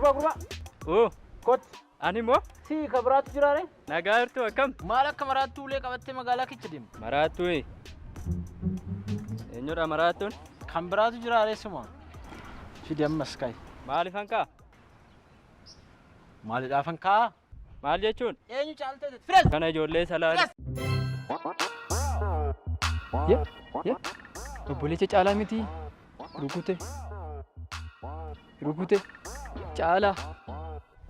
Gurbaa, gurbaa. Oo, Kottu. Ani immoo Si ka biraatu jiraare? Nagaa jirtu, akkam? Maal akka maraattuu ulee qabattee magaalaa keessa deemta? Maraattuu eenyudha maraattuun? Kan biraatu jiraare suma. Fidi ammas ka'i. Maaliifan ka'a? Maalidhaafan ka'a? Maal jechuun? Eenyu caaltee? Fires! Kana ijoollee salaali. Ye, ye, obboleessa Caalaa miti. Rukute. Rukute. Caalaa.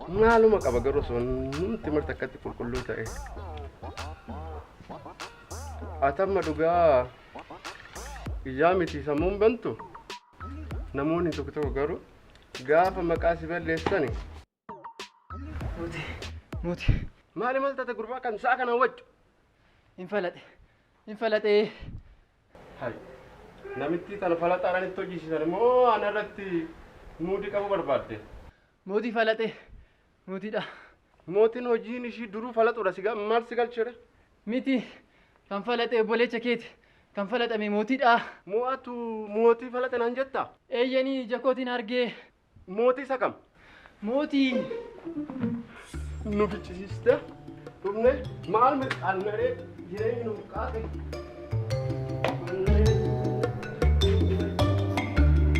Maaluma qaba garuu osoo numti marti akkatti qulqulluu ta'e. Atamma dhugaa ijaa miti sammuun bantu. Namoonni tokko tokko garuu gaafa maqaa si balleessani. Mootii. Mootii. Maali, maal taate gurbaa kan sa'a kana waccu? Hin falaxe. Hin falaxee. Hai. Namitti tana falaxaadhaan itti hojjisiisan immoo ana irratti muudii qabu barbaadde. Mootii falaxe. Mootiidha. Mootiin hojiin ishii duruu falaxuudha, si maal si galchere? Miti. Kan falaxe obboleessa keeti. Kan falaxame mootiidha. Mo'atu mootii falaxe naan jettaa? Eeyyanii, ija kootiin argee. Mootii isa kam? Mootii. Nu ficcisiiste dhufne maal mirqaannaree jireenyi nu mirqaate.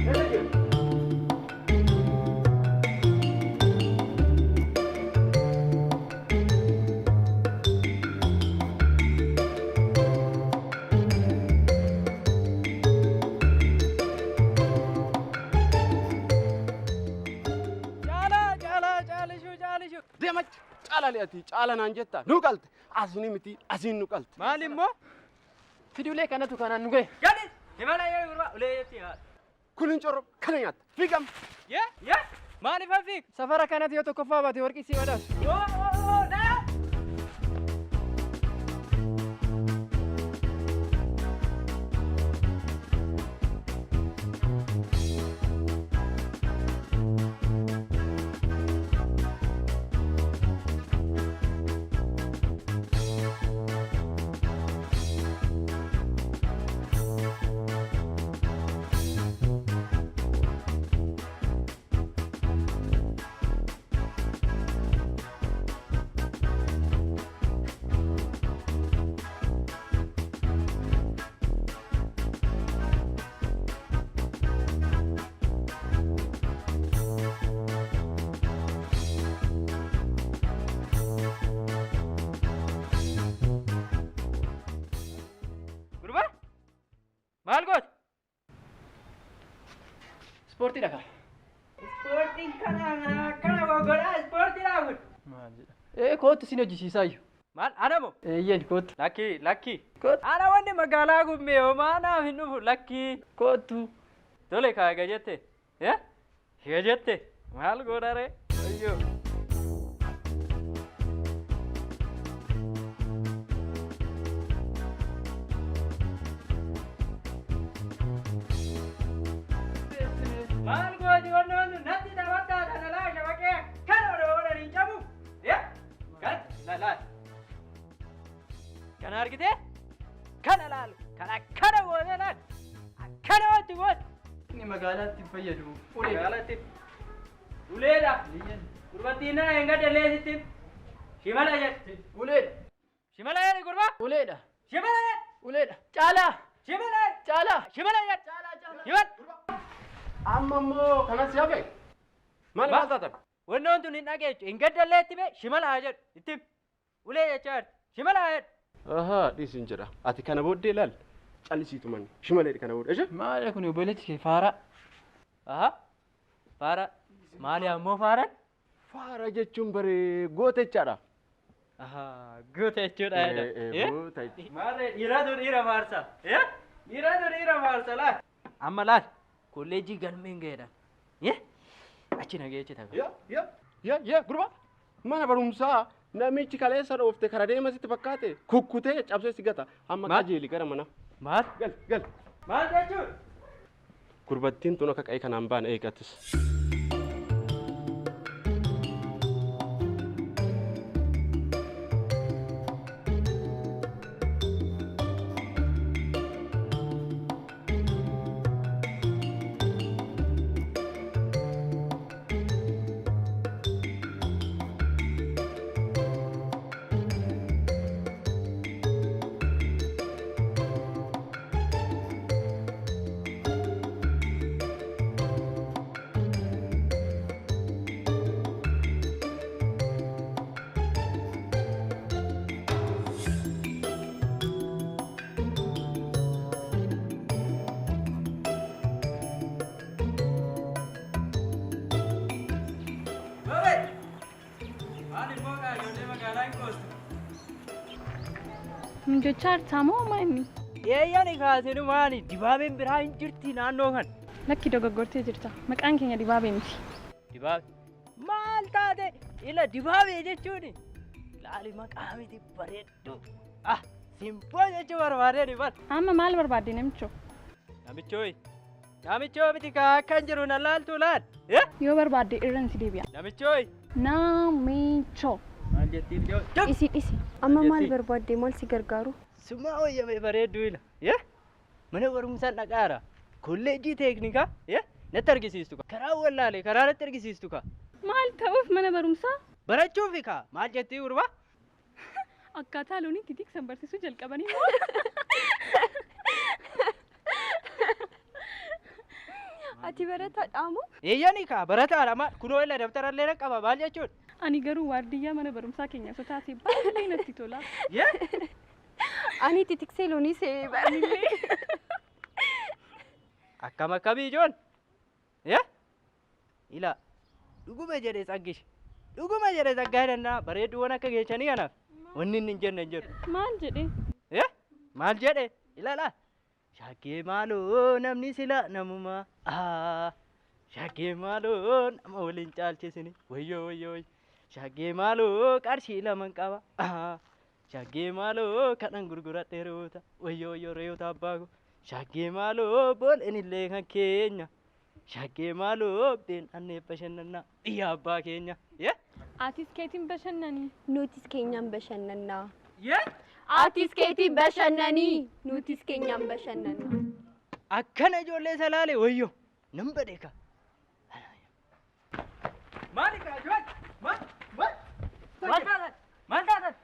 Eessa jiru? Caalaa, Caalaa, caalishuu, caalishuu. Deemachi caala li'ati caala naan jetta, nu qalte asini miti, asiin nu qalte. Maal immoo? Fidi ulee kanatu kanaan nu gahe. Gadi! Himala yoo gurbaa ulee jetti haa. Kun hin corro kana nyaatta fiigam. Yee, yee! Maaliif fiig? Safara kanatti yoo tokkoffaa baate warqii si badhaasu. Oo, oo, oo, naa! Gurbaa! Maal goota? Ispoortiidha kaa. Ispoortiin kana akkana goggodhaa ispoortiidhaa kun. Maal jedha? Ee, kootu sin hojjisiisaayyuu. Maal ana moo? Eeyyeen, kootu. Lakki, lakki. Kootu. Ana wanni magaalaa gummee homaa naaf hin dhufu, lakki. Kootu. Tole kaa, egaa jette. Eh? Egaa jette. Maal godha ree? Ayyoo. Maal gooti wannoon natti taphataa tana laa shabaqee akkana odoo godhan hin cabu. Eh? Kan laal. Kana argitee? Kana laal. Kana akkana gootee laal. Akkana wanti goote. Inni magaalaatti hin fayyadu. Ulee. Magaalatti. Uleedha. Gurbattiin nana hin gaddalee sitti. Shimala jedhe. Uleedha. Shimala jedhe gurbaa. Uleedha. Shimala jedhe. Uleedha. Caalaa. Shimala jedhe. Caalaa. Shimala jedhe. Shimala. Amma immoo kanas hafe. Maali, maal taatan? Wannoon tun hin dhageechu. Hin gaddallee itti mee shimala haa jedhu. Itti ulee jechaa jirti. Shimala haa jedhu. Ahaa, dhiisin jedha. Ati kana booddee ilaal. Callisiitu manni. Shimaleedha kana booddee. Ishee? Maali kun, obboleechi kee faaraa? Aha. Faara. Maali ammoo faaraan? Faara jechuun baree goota jechaadha. Ahaa, goota jechuudha. Eh, goota jechuudha. Maarree, dhiiratu dhiira faarsa. Eh? Dhiiratu dhiira faarsa laal. Amma laal. Kolleejjii galmeen ga'eedhaan. Eh? Achi na geechi ta'a. Ya, ya, ya, ya, gurbaa. Mana barumsaa namichi kaleessa dhoofte kara deema sitti fakkaate kukkutee cabsee si gata. Amma Maal? qajeeli gara mana. Maal? Gal, gal. Maal jechuun? Gurbattiin tun akka qa'ee kanaan baane eegatis. Magaalaan qoostu. Jechaa jirtaa moo maali? Eeyyani kaasinu maali? Dibaabeen biraa hin jirti naannoo kan. Lakki dogoggortee jirta. Maqaan keenya dibaabee miti. Dibaabee. Maal taate? Ila dibaabee jechuun laali maqaa miti bareeddu. Ah, simboo jechuu barbaadee ni bar. Amma maal barbaadde namichoo? Namichooyi. Namichoo miti kaa akkan jiru na laaltu laal. Yoo barbaadde irraan si deebi'a. Namichooyi. Namichoo. Maal jettiin dhiyoo? Dhisi dhisi. Amma maal barbaadde maal si gargaaru? Suma wayya bareedduu ila. Mana barumsaa dhaqaara. Kolleejjii teeknikaa natti argisiistu ka. Karaa wallaalee karaa natti argisiistu ka. Maal ta'uuf mana barumsaa? Barachuufi ka. Maal jettii gurbaa? Akkaataa loon itti tiksan barsiisuu jalqabanii Ati barataadha moo? Eeyyani ka barataadha maal kunoo ila dabtarallee nan qaba maal jechuudha? Ani garuu waardiyyaa mana barumsaa keenya osoo taatee baay'ee natti tola. Ani itti tiksee loonii see baay'ee. Akkam akkamii ijoon? Ila dhuguma jedhee tsaggish. Dhuguma jedhee tsaggaa jedhannaa bareedduuwwan akka geechanii kanaaf wanni inni hin jenne hin jiru. Maal jedhee? Maal jedhee? Ilaalaa. Shaggee maaloo namni sila namuma. Shaggee maaloo nama waliin caalchisini. Wayyoo wayyoo wayyoo. Shaggee maaloo qarshii laman qaba. Shaggee maaloo kanan gurguradhe re'oota. Wayyoo wayyoo re'oota abbaa koo. Shaggee maaloo booleen illee kan keenya. Shaggee maaloo been bashannanaa biyya abbaa keenya. Atis keetiin bashannanii. Nutis keenyaan bashannannaa. Atis keetiin bashannanii. Nutis keenyaan bashannannaa. Akkana ijoollee salaalee wayyoo nan badhe ka. Maali kaa ijoollee? Maal? Maal? Maal taatan? Maal taatan?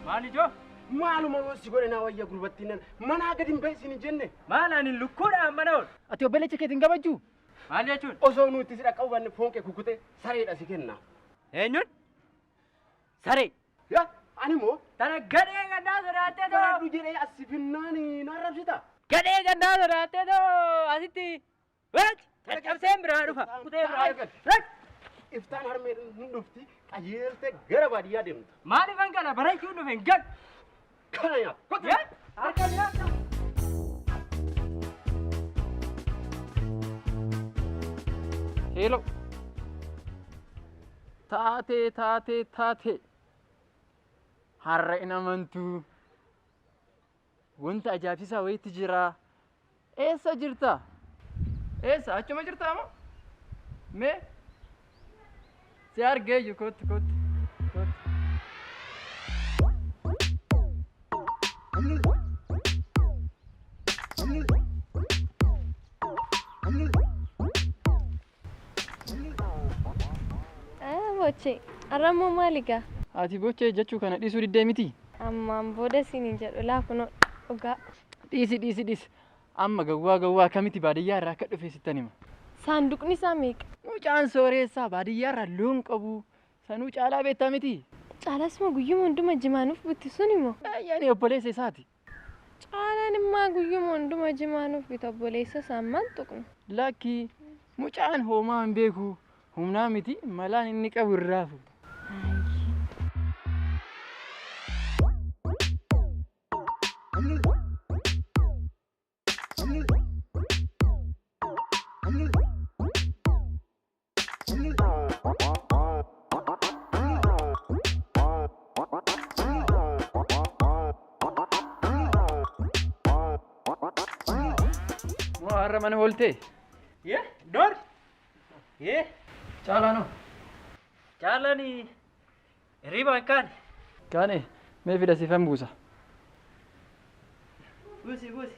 Maal ijoo? Maaluma yoo si godhe naa wayya gurbattiin nan manaa gadi hin ba'isin hin jenne. Maal ani lukkuudhaan mana oolu? Ati obboleessa keetiin kabajjuu? Maal jechuun? Osoo nuti si dhaqqabu banne foon kee kukkutee sareedha si kenna. Eenyuun? Saree. Yaa ani moo? Tana gadhee gaddaa sodaattee too. Bareeddu jedhee as finnaan na arrabsita. Gadhee gaddaa sodaattee too asitti. Walachi caccabseen biraa dhufa. Kutee biraa dhufa. Iftaan harmee hin dhufti qajeeltee gara baadiyyaa deemta. Maaliifan kana barachuun dhufe hin galu. Kana nyaata. Harka nyaata. Hello. Taatee taatee taatee. Har'a hin amantuu. Wanta ajaa'ibsiisaa wayiitu jira. Eessa jirta? Eessa? Achuma jirtaa moo? Mee? Si argeeyyu kottu kottu kottu. Bochee, har'a immoo maali gaa? Ati bochee jechuu kana dhiisuu diddee miti? Ammaan booda siin jedhu laafunoo dhugaa. Dhiisi dhiisi dhiisi. Amma gawwaa gawwaa akkamitti baadiyyaa irraa akka dhufe sittan hima. Saanduqni isaa meeqa? Mucaan sooressaa baadiyyaa irraa loon qabu. Sanuu caalaa beektaa miti? Caalasuma guyyuma hunduma jimaanuuf bitti sun immoo? Yaani obboleessa isaati. Caalaan immoo guyyuma hunduma jimaanuuf bita obboleessa isaa maal tuqnu? Lakki mucaan hoomaa hin beeku. Humnaa miti malaan inni qabu irraa fuudha. Moo har'a mana ooltee? Door. Caalaa noo? Caalaan hirriibaan kaane. Kaane mee fida siifan buusa. Buusi buusi.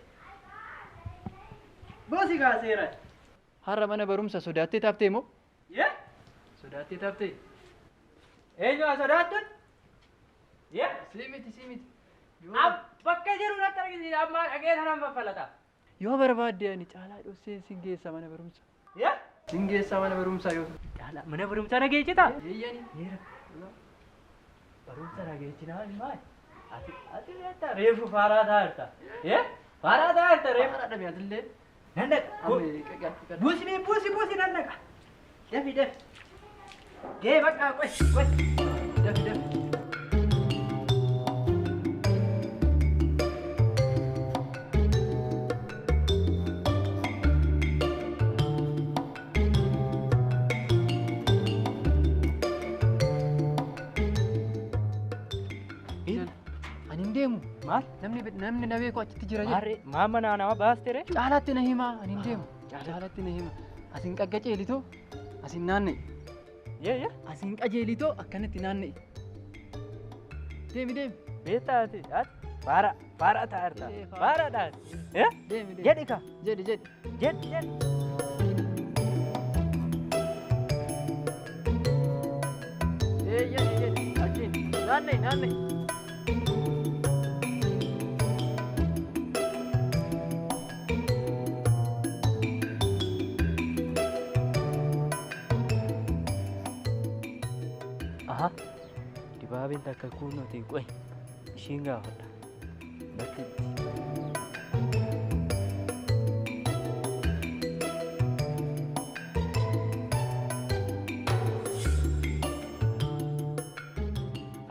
Buusi kaaseera. Har'a mana barumsa sodaattee taaftee moo? Sodaattee taaftee? Eenyu haa sodaattuun? Sii miti sii miti. Bakka jiru natti argisiisa amma dhagee sanaan faffalata. Yoo barbaadde ani caalaa dhossee sin geessa mana barumsa. Sin geessa mana barumsaa yoo. Caalaa mana barumsaa na geejjitaa? Eeyyani. Barumsa na geejjinaa maali? Ati ati beektaa reefu faaraa taa'erta. Faaraa taa'erta reefu. Faaraa dhabe atillee. Nan dhaqa. Buusi buusi buusi nan dhaqa. Dafi dafi. Gee bakka qoy qoy. Dafi dafi. Ani hin deemu. Maal? Namni na beeku achitti jira jedhe. Maarree maama naannawaa baaste ree? Caalaatti na himaa ani hin deemu. Caalaatti na hima. Asin qaggaceelitoo asin naanna'i. Yee yee. Asin qajeelitoo akkanatti naanna'i. Deemi deemi. Beektaa ati ati faara faara taa'erta faara taa'erta. Deemi deemi. Jedhi ka. Jedhi jedhi. Jedhi jedhi. Ee jedhi jedhi achiin naanna'i naanna'i. Aha. Dibaabeen takka kunuuti qoy ishiin gaafadha. Bakki itti.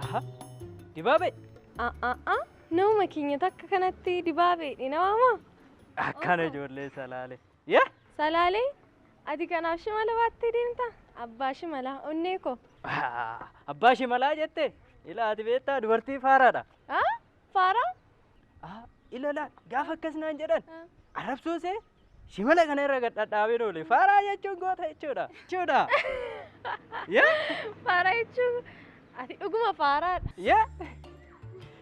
Aha. Dibaabee. Nama keenya takka kanatti dibaabee nama Akkana ijoollee salaalee. Yee. Salaalee ati kanaaf shimala baattee deemta? Abbaa shimalaa onnee koo. Abbaa shimalaa jette ila ati beektaa dubartii faaraadha. Faaraa? Ila laal gaafa akkas naan jedhan arrabsuusee shimala kana irra gad dhadhaabee oole faaraa jechuun goota jechuudha. Jechuudha. Faaraa jechuun ati dhuguma faaraadha. Yee.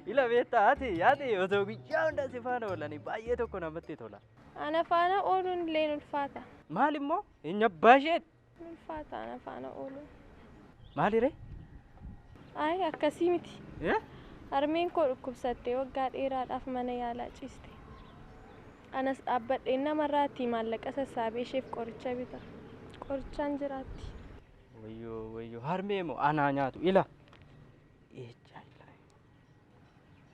Ila beektaa ati ati osoo guyyaa hunda si faana oolanii baay'ee tokko namatti tola. Ana faana ooluun illee ulfaata. Maal immoo hin abbaa isheeti. Ulfaata ana faana ooluun. Maali ree? Ay akkasii miti. Harmeen koo dhukkubsattee waggaa dheeraadhaaf mana yaalaa ciiste. Anas dhaabbadheen namarraatii maallaqa sassaabee isheef qoricha bita. Qorichaan jiraatti. Wayyoo wayyoo harmee moo anaa nyaatu ila. Eechaa ila.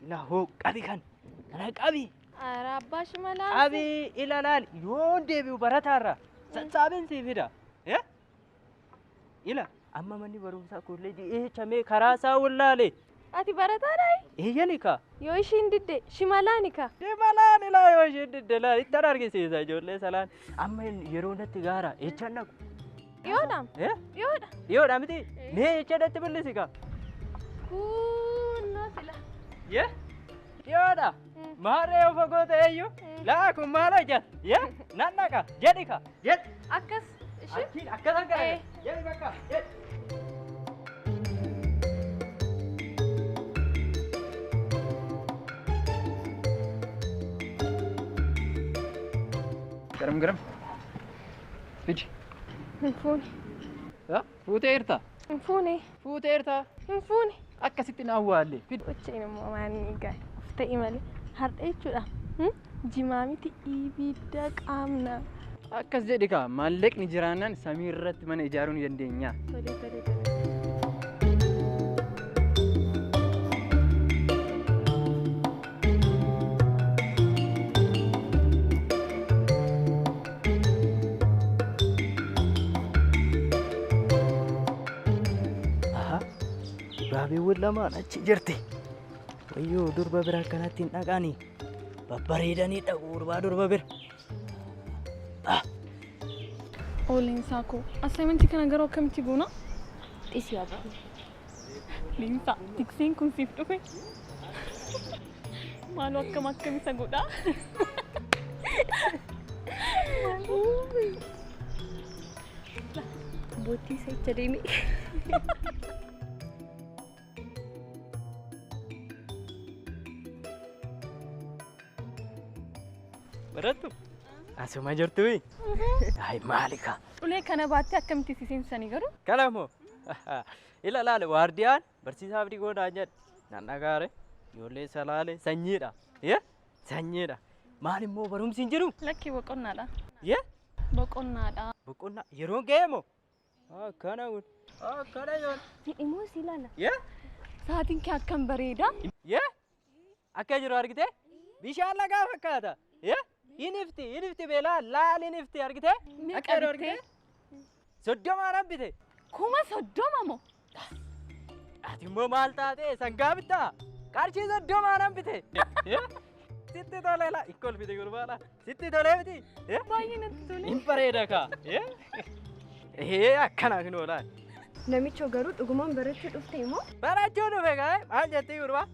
Ila hoo qabi kan kana qabi. Ara abbaa shimalaa. Qabi ila laali yoon deebi'u barataarra sassaabeen sii fida. Ila amma manni barumsaa kolleejii eechamee karaa isaa wallaale. Ati barataadhaa? Eeyyani ka. Yoo ishiin didde shimalaani ka. Shimalaan ilaa yoo ishiin didde laal ittan argisiisa ijoollee salaan. Amma yeroo natti gaara eechan dhaqu. Dhiyoodha. Dhiyoodha. Dhiyoodha miti. Mee eecha natti bilisi ka. Kunnoo sila. Yee. Dhiyoodha. Maarree yoo fagoo ta'eyyuu laa kun maal hojjata? Yee nan dhaqa jedhi ka jedhi. Akkas ishee. Achiin akkasan gara jedhi bakka jedhi. Garam garam. Fidi. Hin fuune. Fuuteerta. Hin fuune. Fuuteerta. Hin fuune. Akkasitti na awwaalle. Fidi. Ucceen immoo waan ni gahe. Of ta'i malee. Har'a jechuudha. Jimaa miti ibidda qaamna. Akkas jedhi kaa maallaqni jiraannaan samii irratti mana ijaaruu ni dandeenya. Tole tole tole. Dibaabeewwan lamaan achi jirti. Wayyoo durba bira akkanatti hin dhaqanii babbareedanii dhaqu gurbaa durba bira. Ooleensaa koo assaayimentii kana garuu akkamitti goona? Xisii abbaa. Leensaa tikseen kun siif dhufe. Maaloo akkam akkam isa godhaa? Boottii isa icha deeme. Barattu asuma jirtuu? Ay maali ka? Ulee kana baattee akkamitti si seensisanii garuu? Kana moo? Ila laale waardiyaan barsiisaa abdii goonaan jedhe. Nan dhagaare ijoollee salaale sanyiidha. Yee sanyiidha. Maal immoo barumsi hin jiru? Lakkii boqonnaadha. Yee Boqonnaadha. boqonnaa yeroon ga'e moo? Akkana kun. Akkana yoon. Immoo si ilaala. Yee Sa'aatiin kee akkam bareeda. yee akka jiru argite? Bishaan lagaa fakkaata. Yee inifti inifti beelaa laal inifti argite? Meeqa Akka jiru bittee? argite? 30 bite. 30,000 moo? Ati immoo maal taate sangaa bittaa? Qarshii 30 bite. Sitti tolee laa ikkool bite gurbaadha. Sitti tolee miti? Baay'ee natti tole. Hin bareeda kaa. Ee akkana kun oolaa. Namichoo garuu dhugumaan barachuu dhufte moo? Barachuu dhufe kaa maal jettee gurbaa?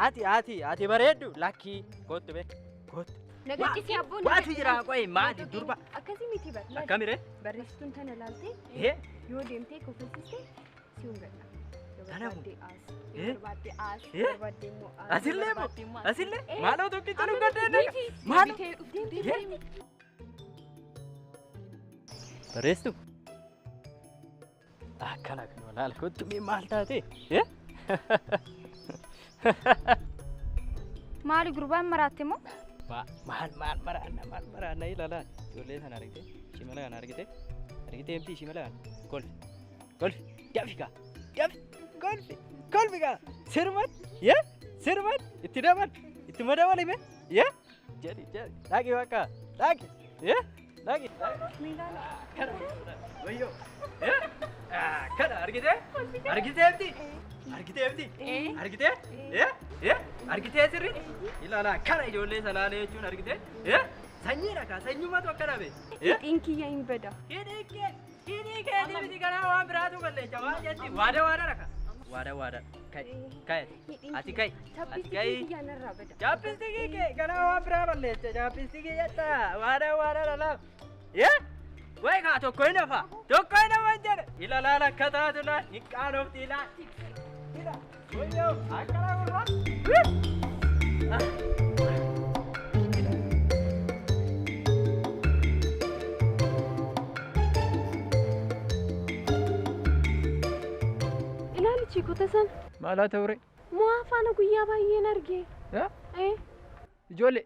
Ati ati ati bareeddu lakkii kottu be kottu. Nagatti abboon. Waatu jira qoy maali durba. Akkasii miti bar. Akkamiree? Barreessituun tana laaltee yoo deemtee kofalchiste si hungadha. Kanaafuu. Barbaadde as. Barbaadde immoo as. Asillee moo? Asillee? Maaloo tokkicha nu gadhee maal? Barreessitu. Akkana kun laal kottu mee maal taate? Maali gurbaan maraatte moo? Maal maal maraanna maal maraanna ilaalaa ijoollee sana argite shimala kana argite argite mti shimala kana kolfi kolfi dafi kaa dafi kolfi kolfi kaa sirban yee sirban itti dabal itti madabalime yee jedhi jedhi dhaqi bakka dhaqi yee dhaqi kana wayyoo yee kana argite argite mti argite mti argite yee yee argite sirriitti ilaalaa kana ijoollee salaalee jechuun argite sanyiidha kaa sanyummaatu akkana be Hidhiin kiyya hin bada. Hidhii keetii miti kanaa waan biraatu balleessa maal jetti waada waada raka waada waada kai kai ati kai ati kai chaappistiki kee kanaa waan biraa balleessa chaappistiki jetta waada waada lalaaf yee wayi kaa tokko hin hafa tokko hin hafa jedhe ilaalaan akka taatu laa hin qaanofti ilaa ila wayyoo akkana gurbaa. Ilaali chiikota sana. Maal haa ta'u ree? Mo'aa faana guyyaa baay'een arge. Ijoollee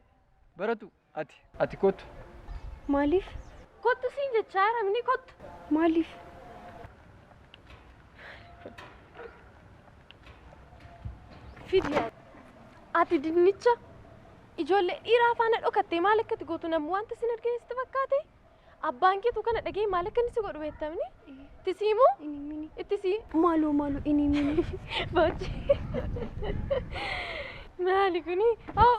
baratu ati ati kottu. Maaliif? Kottu siin jechaa jira kottu. Maaliif? Fidi ati dinnicha ijoollee dhiiraa faana dhokattee maal akkati gootu namni wanta sin argine sitti fakkaate? Abbaan keetu kana dhagee maal akka inni si godhu beektamni? Itti siimu? Itti sii? Maaloo maaloo inni mini. Bocci. Maali kuni? Oo.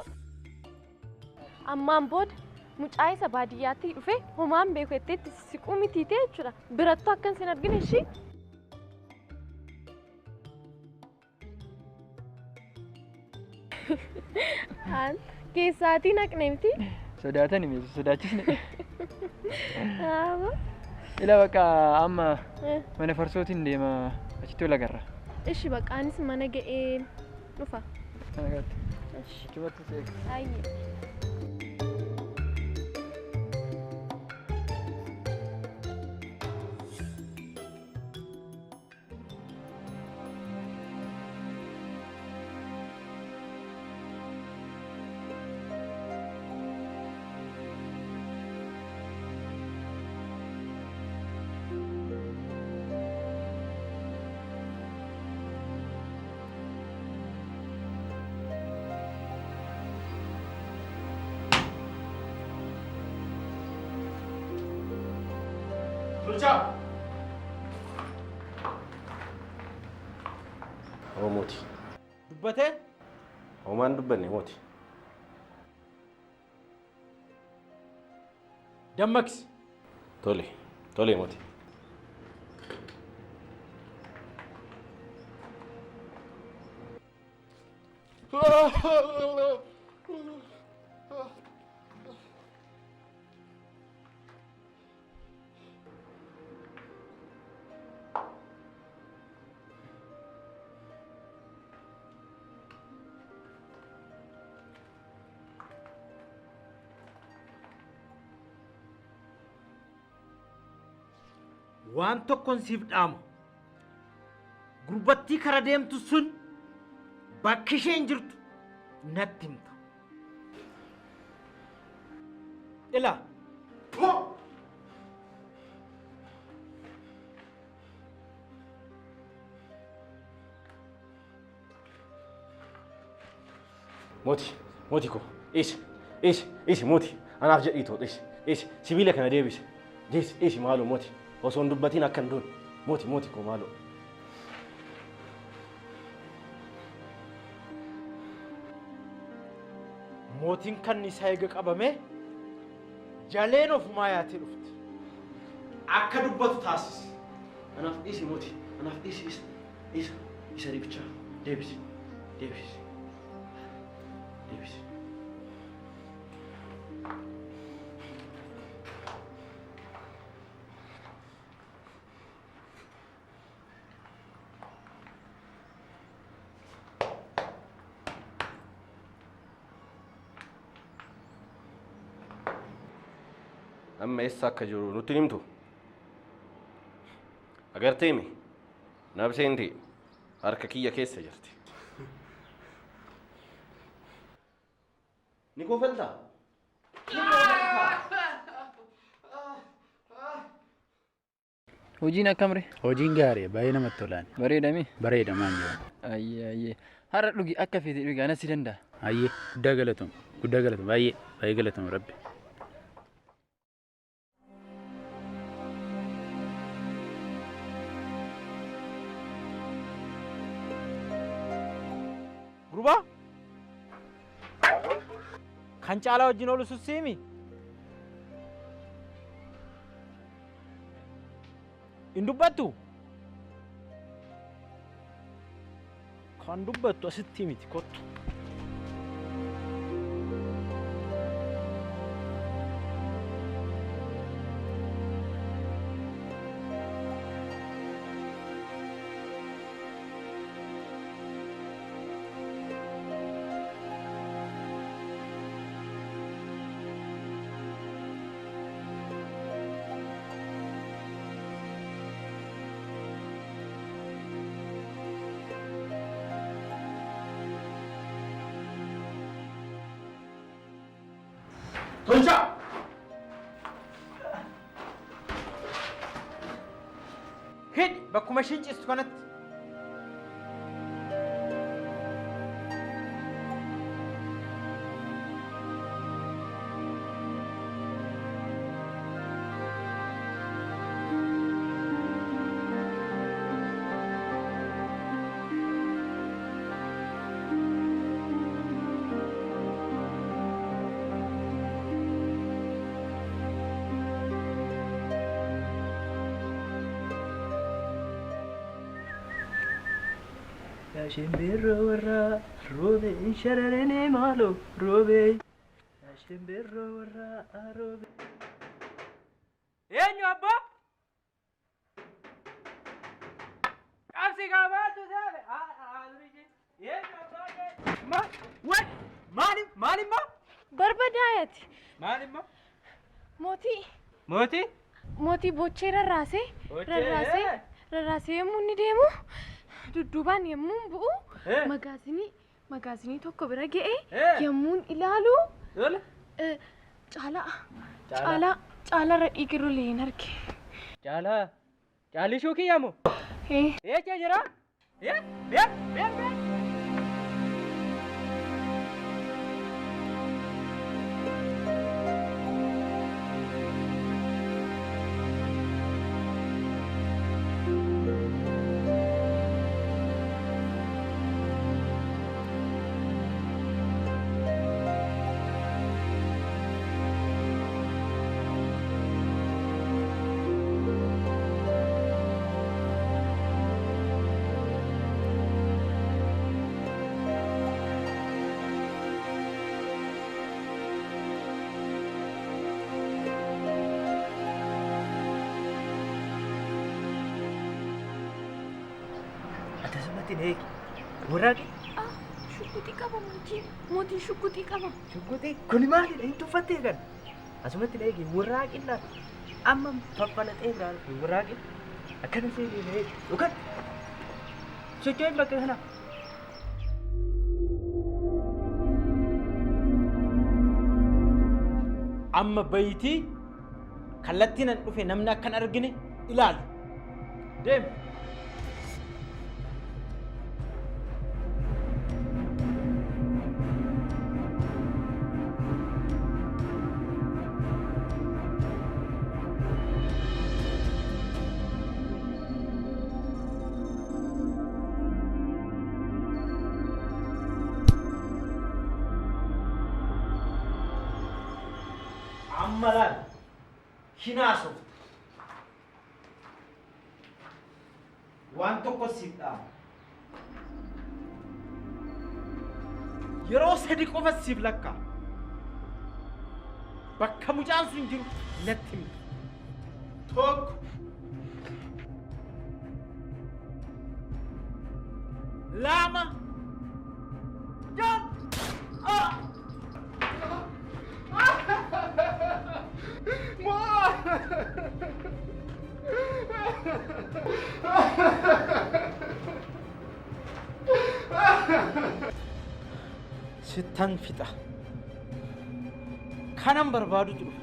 Ammaan booda mucaa isa baadiyyaatti dhufe homaan beeku jettee itti siquu mitiitee jechuudha. Birattuu akkan sin argine ishii. Keessaatii naqne miti? Sodaatani miti sodaachisne. Haa. Ila bakka amma mana farsootiin deema achitti wal agarra. Ishi bakka anis mana ga'ee dhufa. Mana gaatti. Ishi. Achumatti si eega. Ayyee. Tolchaa! Oo mooti. Dubbatee? Homaan dubbanne mooti. Dammaqsi. Tole, tole mooti. Waan tokkoon siif dhaamu. Gurbattii kara deemtu sun bakki isheen jirtu natti himta. Ilaa. Mooti, mooti koo, dhiisi, dhiisi, dhiisi mooti. Anaaf jedhii too dhiisi, dhiisi. Sibiila kana deebisi. Dhiisi, dhiisi maaloo mooti. Osoo hin dubbatiin akka hin duune. Mooti mooti koo maaloo. Mootiin kanniisaa eega qabame jaleen ofumaa yaatee dhufte. Akka dubbatu taasisi. Anaaf dhiisi mooti. Anaaf dhiisi isa. Isa. Isa riqichaa. Deebisi. Deebisi. Deebisi. Amma eessa akka jiru nutti himtu? Agartee mi? Nabseen ta'e harka kiyya keessa jirti. Ni kofaltaa? Hojiin akkam ree? Hojiin gaarii baay'ee namatti tolaan. Bareedame? Bareeda maan jedhamu. Ayyee ayyee. Har'a dhugi akka feete dhugi anas si danda'a. Ayyee guddaa galatoom guddaa galatoom baay'ee baay'ee galatoom rabbi. Gurbaa kan caalaa wajjin oolu siimi. Hin dubbattu? Kan dubbattu asitti miti kottu. Tolchaa! Hidhi bakkuma ishiin ciistu kanatti. Shimbirroo warraa roobee sharareen maaloo roobee. Shimbirroo warraa roobee. Eenyu abbaa? Qabsi qabaatu saafe. Eenyu abbaa? Maal? Maali? Maalimmaa? Barbadaayati. Maalimmaa? Mootii. Mootii? Mootii bochee rarraasee. Rarraasee. Rarraasee yommuu inni deemu. Dudduubaan yommuu bu'u magaazinii tokko bira ga'ee yommuu ilaalu caalaa caalaa caalarra dhiigirru leen arge. Caalaa caalishuu kiyyamu? Eessa jira? Bee bee bee. Warraaqi. Shukkutii qaba mootiin. Mootiin shukkutii qaba. Shukkutii kuni maalidha? Hin tuffattee kan. Asumatti na eegi warraaqi laata. Amma faffalaxee biraa dhufe warraaqi. Akkana seenee na eegi. Yookaan socho'een bakka kana. Amma bayitii kallattiin an dhufe namni akkan argine ilaali. Deemi. Hinaasofta. Waan tokko siif dhaama. Yeroo sadi qofa siif lakkaa. Bakka mucaan sun jiru natti himta. Tokko. Lama. Jan. Ah! Sittan fixa. Kanan barbaadutu dhufe.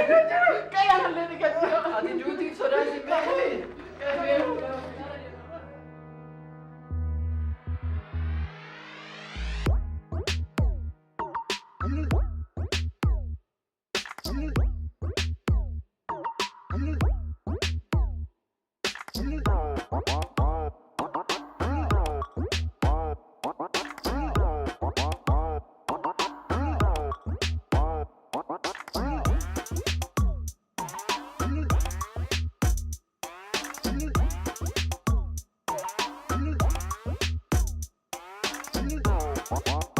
Sittan fixa. Ati duutiif sodaan si beeku. What?